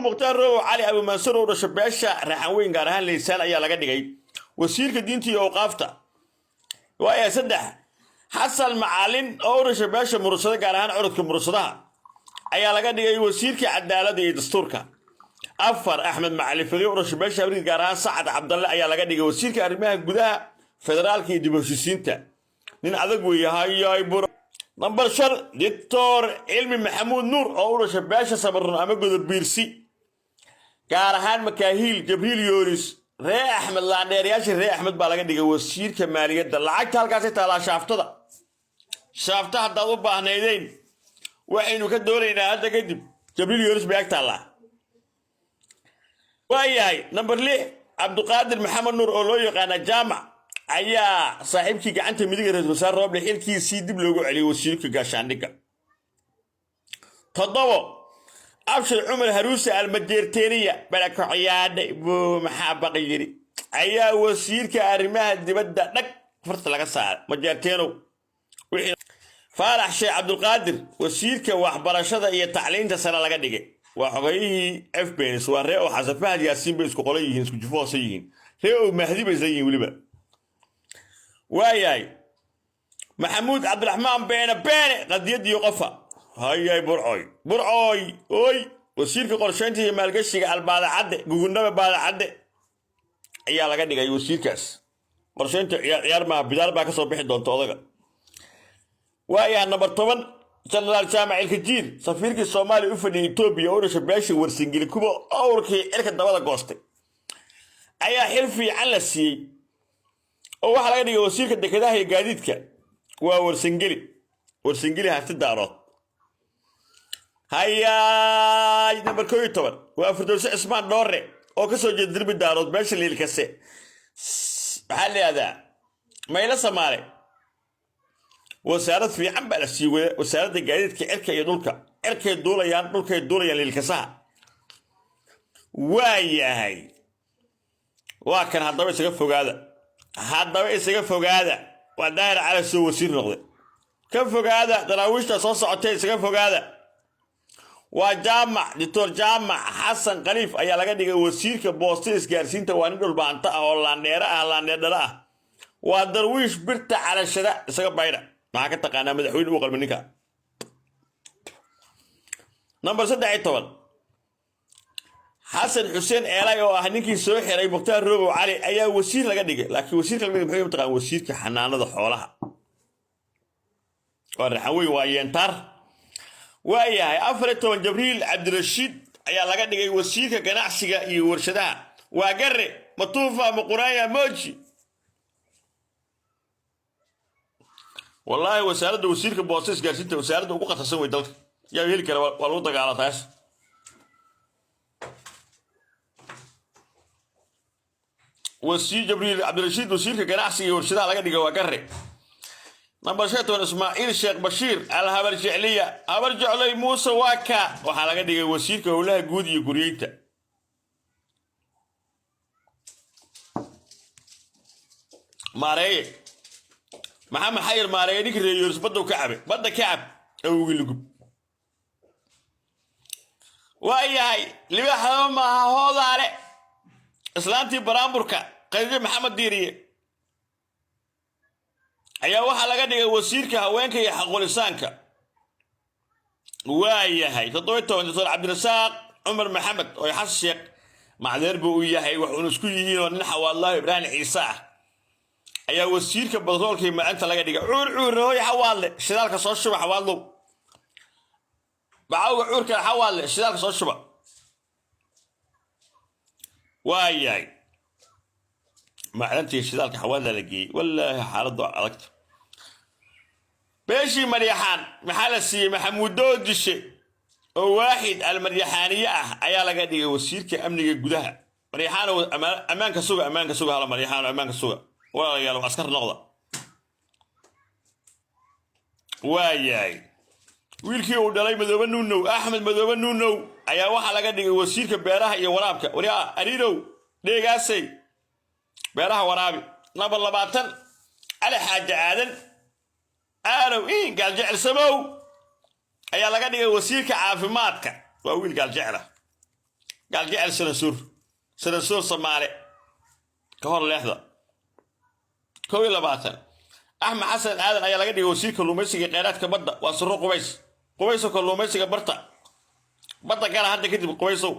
Mukhtaar Robow Cali Abumansur oo dhasho beesha Raxanweyn, gaar ahaan Leysaan, ayaa laga dhigay wasiirka diinta iyo awqaafta. Waaya 3, Xasan Macalin oo u dhashay beesha Murursada, gaar ahaan codadka Murursadaha, ayaa laga dhigay wasiirka cadaaladda iyo dastuurka. 4, Axmed Macalin Faqii u dhashay beesha Habriid, gaar ahaan Sacad Cabdalle, ayaa laga dhigay wasiirka arrimaha gudaha, federaalka iyo dib u heshiisiinta. Nin adag weeye. Hayay bur. Nambar 5, Doctor Cilmi Maxamuud Nuur oo u dhashay beesha Samarun ama Godobiirsi, gaar ahaan Makaahiil Jabriil Yoonis, ree Axmed, laandheerayaashii ree Axmed, baa laga dhigay wasiirka maaliyadda. Lacagta halkaasay taalaa. Shaaftada, shaafta haddaad u baahnaydeen, waxaynu ka doonaynaa hadda kadib Jabriil Yoonis bay ag taallaa. Waayahay, nambar 6, Cabduqaadir Maxamed Nuur oo loo yaqaana Jaamac ayaa saaxiibkii gacanta midiga ra-isul wasaare Rooble xilkiisii dib loogu celiyey, wasiirka gaashaandhigga. 7, Abshir Cumar Haruuse Almajeerteeniya barako ciyaadhay buu maxaa baqi yidhi ayaa wasiirka arrimaha dibadda dhag farta laga saaray. Majeerteenow. Faarax Sheekh Cabdulqaadir wasiirka waxbarashada iyo tacliinta sare laga dhigay, waa xogayihii FBNS, waa ree oo Xasan Fahad Yaasiin bay isku qolan yihiin, isku jufo hoose yihiin, ree oo Mahdi bay isla yihiin weliba. Waayahay, Maxamuud Cabdiraxmaan Beene Beene qadiyadii qofa hayay Burcoy Burcoy oy, wasiirka qorsheynta iyo maalgashiga Albaadacadde Gugundhabe Baadacadde ayaa laga dhigay wasiirkaas qorsheynta. Ciyaar ciyaar maaha, bidaar baa kasoo bixi doonta odaga. Waayaha, nambar 10, Jenaraal Jaamac Ilkajiir, safiirkii Soomaaliya u fadhiyay Etoobiya oo dhasha beesha Warsangeli, kuwa owrkii cirka dabada goostay, ayaa xil fiican la siiyey oo waxaa laga dhigay wasiirka dekedaha iyo gaadiidka. Waa Warsangeli, Warsangeli Harti Daarood. Hayaay, nambar 11 waa Firdowse Cismaan Dhoore oo kasoo jeeda Dirbi Daarood, beesha Liilkase, maxaa la yihahdaa, Maylo Samaale. Wasaarad fiican baa la siiyey, wasaaradda gaadiidka cirka iyo dhulka. Cirkay duulayaan, dhulkay duulayaan Liilkasaha. Waa yahay, waa kan. Haddaba isaga fogaada, haddaba isaga fogaada. Waa Daahir Cali soo wasiir noqday. Ka fogaada daraawiishta soo socotay, isaga fogaada. Waa Jaamac, Doctor Jaamac Xasan Khaliif ayaa laga dhigay wasiirka boosta isgaarsiinta. Waa nin dhulbaanta ah oo laandheere ah, laandheerdhalo ah, waa darwiish birta calashada. Isaga baydha. Maxaa ka taqaanaa madaxweyne uu qalmi ninka? Number 13, Xasan Xuseen Eelay oo ah ninkii soo xiray Mukhtaar Robow Cali ayaa wasiir laga dhigay. Laakiin wasiirka laga dhigay muxuu mataqaan? Wasiirka xanaanada xoolaha. Waa Raxan Weyn, waa yeentaar. Waayahay, 14, Jabriil Cabdirashiid ayaa laga dhigay wasiirka ganacsiga iyo warshadaha. Waa gare matuufa maquraaya moji. Wallaahi, wasaaradda wasiirka boosta isgaarsiinta wasaaradda ugu khatarsan wey dalka. Yaa heli kara? Waa lagu dagaala taas. Wasiir Jabriil Cabdirashiid wasiirka ganacsiga iyo warshadaha laga dhigay, waa gare. Nambar 15, Ismaaciil Sheekh Bashiir Alhabar Jecliya, Habar Jeclay Muuse Waaka, waxaa laga dhigay wasiirka howlaha guud iyo guryeynta. Maareeye Maxamed Xayir Maareeye, ninkii reeyooris badda ka cabe, badda ka cab awowgii lugub. Waa yahay, libaaxdaba maaha hoodaale. Islaantii baraamburka Khadiijo Maxamed Diiriye ayaa waxaa laga dhigay wasiirka haweenka iyo xaqulisaanka. Waa yahay, 17, Doctor Cabdirasaaq Cumar Maxamed oo Xasan Sheekh macdeer buu u yahay, wax uun isku yihiin, oo nin Xawaadlaahi Ibraahim Ciise ah, ayaa wasiirka batroolka iyo macinta laga dhigay. Cuur cuurhooy Xawaadle, shidaalka soo shuba. Xawaadlow, bacawga cuurka Xawaadle, shidaalka soo shuba. Waa yahay, macdantii shidaalka Xawaadla la geeyey. Wallaahi xaaladdu adagta. Beeshii Maryaxaan maxaa la siiyey? Maxamuud Doodishe oo waaxid almaryaxaaniye ah ayaa laga dhigay wasiirka amniga gudaha. Maryaxaan ammaanka suga, ammaanka suga, hala Maryaxaan ammaanka suga. Walaalayaal, askar noqda. Waa yahay, wiilkii uu dhalay Madoobe Nuunow, Axmed Madoobe Nuunow, ayaa waxaa laga dhigay wasiirka beeraha iyo waraabka. Waryaa ariirow dheegaasay beeraha waraabi. Nambar 20, Cali Xaaji Aadan Aalow in Gaaljecel Samow ayaa laga dhigay wasiirka caafimaadka. Waa wiil Gaaljecela. Gaaljecel Sanasuur, Sanasuur Samaale, ka hor leexda. 21, Axmed Xasan Aadan ayaa laga dhigay wasiirka kalluumaysiga iyo kheyraadka badda. Waa Suro Qubays. Qubaysow, kalluumaysiga barta, badda gala hadda kadib, Qubaysow.